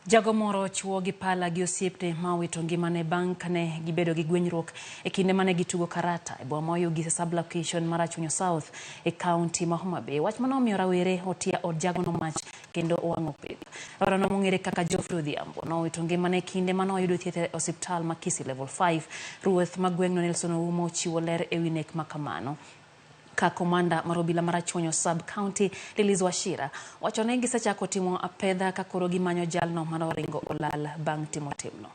Jago moro ochuo gi pala gi osiepne ma owito ngimane bang' kane gibedo gi gwenyruok e kinde mane gitugo karata e boma ma Oyugis e sub-location mar Rachuonyo South e kaunti ma Homa Bay. Wach mano omiyo rawere otia od jagono mach kendo owang'o pep. Rawerano mong'ere kaka Geoffrey Odhiambo nowito ngimane e kinde mane oyudo thieth e osiptal ma Kisii Level 5. Ruoth ma gweng'no Nelson Oumo ochiwo ler e wi nek ma kamano. Ka komanda mar obila mar Rachuonyo Sub County Lilies Wachira wacho ni gisechako timo apedha ka koro gimanyo jalno mane oringo olal bang' timo timno.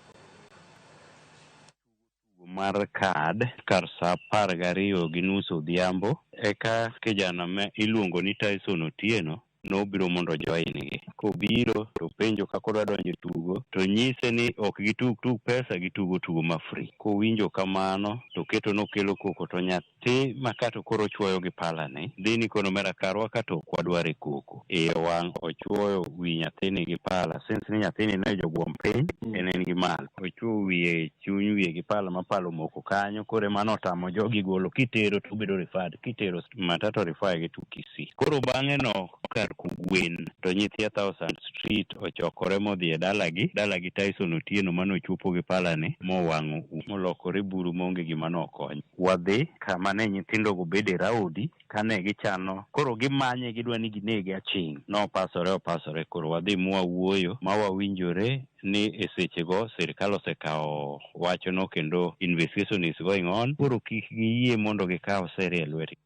Tugo mar kad kar saa 12:30 odhiambo eka kijana ma iluongo ni Tyson Otieno nobiro mondo ojoin gi. Kobiro to penjo kaka odwa donjo e tugo to nyise ni ok gitug tug pesa, gitugo tugo ma free. Kowinjo kamano to keto nokelo koko to nyathi ma kato koro ochuoyo gi pala ni dhi ni kono omera karwa ka to ok wadwar e koko. Iye owang' ochuoyo wi nyathini gi pala since ni nyathini ne jogwom piny en gi malo. Ochuoyo wiye chuny wiye gi pala ma pala omoko kanyo koro ema notamo jogi golo kitero to obedo referred kitero matatu refer gi to Kisii. Koro bang'e no kar kogwen to nyithi a Thousand Street ochokore modhi e dalagi, dalagi Tyson Otieno mane ochuopo gi pala ni mowang'o molokore buru maonge gima nokonyo. Wadhi kama ne nyithindo go bede raudi kane gichano koro gimanye gidwa ni ginege aching'. Nopasore opasore koro wadhi mwawuoyo ma wawinjore ni e sechego sirikal osekawo wachno kendo investigation is going on koro kik giyie mondo gikaw sheria e lwetgi.